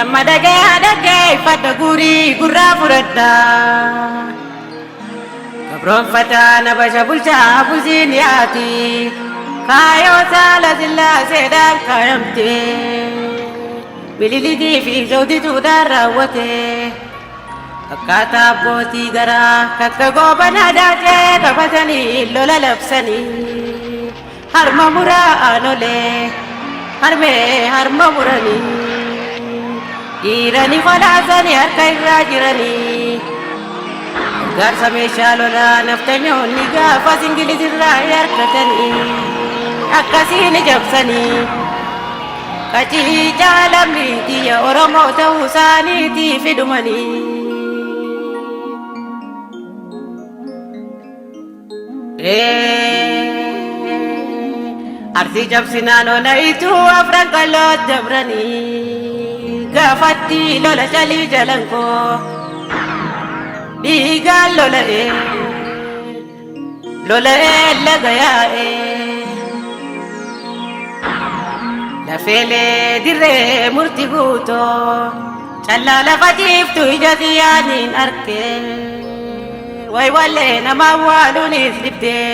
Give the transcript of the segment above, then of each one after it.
Amma dhagee dhaggeeffadha guurii gurraa fudhadha. Gabroonfataa na basha bulchaa buziin yaati. Kaayoo saala sillaaseedhaan kaayamte. Mililikii fi zawdituudhaan raawwate. Akkaataa abbootii garaa kakka goobanaa daacee qabatanii lola labsanii. Harma muraa aanolee harmee harma muranii. Dhiirani kolaasanii harka irraa jiranii. Gargaarsa meeshaa lolaa naftanyoonni gaafas Ingilizirraa harkatanii akkasiin jabsanii. Qaciicaa lammii tiyya Oromoo ta'uu isaaniitii fidumanii. Arsii cabsinaan onayituu afran qaloo dabranii gaafatti lola calii jalan koo dhiigaan lola'ee lola'ee laga yaa'ee lafeelee dirree murti guutoo callaa lafa ciiftu ija xiyyaaniin arkee way wallee nama awwaaluunis dhibdee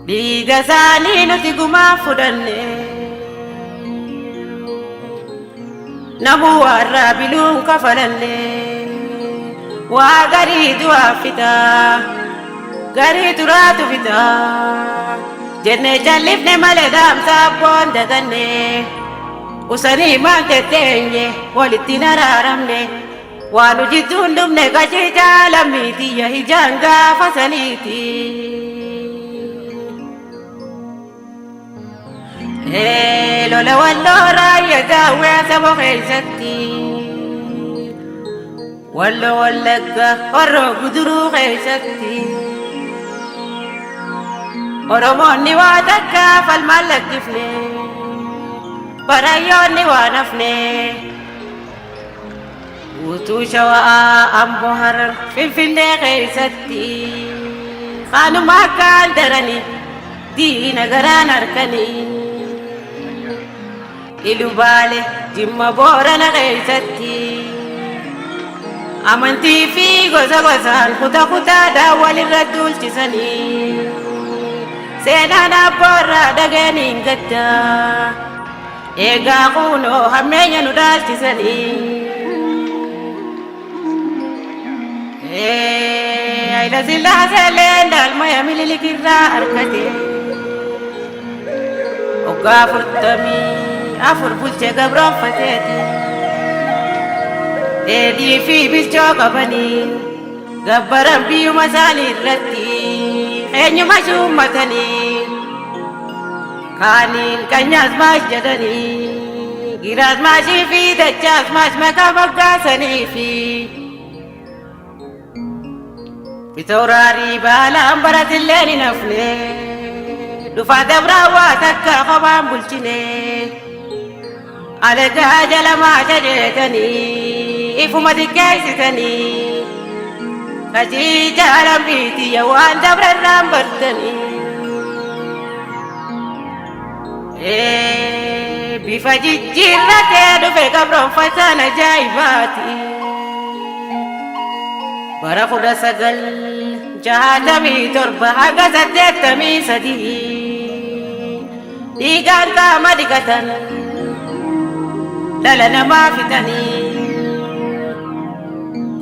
dhiiga isaanii nuti gumaa fudhanne namuu warraa biluun kafalanne waa garii du'aa fitaa garii turaatu fitaa jennee jallifne malee dhaamsa abboon daganne usanii maal tetteenye walitti hin araaramne waan hojjettuun dhumne qajeelchaa lammii tiyya ijaan gaafa saniiti. Lola walloo raayyaa daawwee saba keessatti. Walloo wallagga horroo guduruu keessatti. Oromoonni waa takka falmaan lakkifne. Barayyoonni waan hafne. Guutuu shawaa amboo harar finfinnee keessatti. Kanuma akkaan daranii diina garaan harkanii. Ilubaale jimma boorana keessatti. Amantii fi gosa gosaan kuta kutaadhaan walirra duulchisanii. Seenaan abboorraa dhageeniin gadda. Egaa kunoo hammeenya nu dhaalchisanii. Hayila Sillaaseelleen daalmaya mililikirraa argate. Waggaa 44 bulchee gabroonfateeti. Dheedhii fi bilchoo qabanii gabbaran biyyuma isaanii irratti eenyuma shuummatanii. Kaaniin qanyaasmaash jedhanii giraasmaashii fi dachaasmaash maqaa moggaasanii fi Bitawraarii baalaan baratilleen hin hafne dhufaa dabraa waa takka kophaan bulchine alagaa jala maasha jeetanii ifuma xiqqeessitanii qajiica lammiitiyya waan dabra irraan bartanii. Bifa jijjiirratee dhufe gabroonfataan ajaa'ibaati. Bara 1967 haga 83 dhiigaan qaama dhiqatan dhala namaa fixanii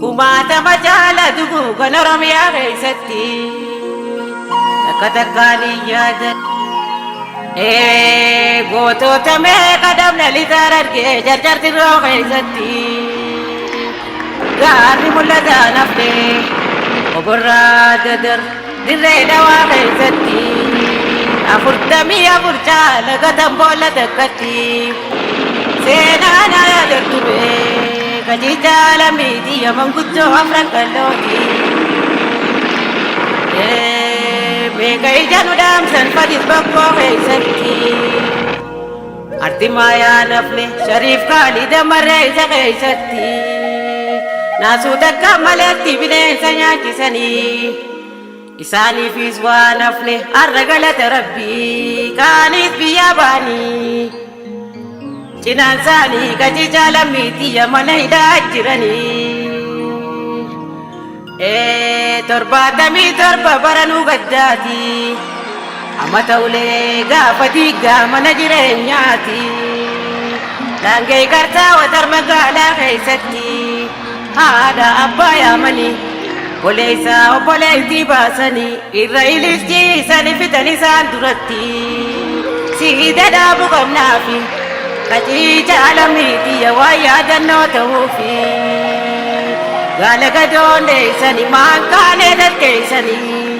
kumaatama caala duguugan Oromiyaa keessatti takka takkaan hin yaadan. Gootota meeqa dhabna lixaar argee jarjarti biroo keessatti gaarri mul'ataa nafte oborraa dadar dirree dhawaa keessatti 44 caala gatan boolla takkatti seenaan yaadattume qajiichaa lammiitii manguddoo afran qallooti. Meeqa ija nu dhaamsan fadis bakkoo keessatti. Artimaa yaa nafne Shariif Kaalida marree isa keessatti naasuu takka maletti bineensa nyaachisanii isaaniifis waan hafne har'a galata rabbii kaanis biyya baanii cinaan isaanii qaciicaa lammiitiyya mana hidhaa jiranii. 77 bara nuu gaddaati amma ta'ulee gaafa diiggaa mana jireenyaati. Daangee kartaa watar magaalaa keessatti haadha abbaa yaamanii obboleessa obboleettii baasanii irra ililchiisanii fitan isaan duratti siida dhaabu qabnaafi qaciica lammiitiyya waan yaadannoo ta'uufi gaala gadoon deessanii maan kaanee darkeessanii.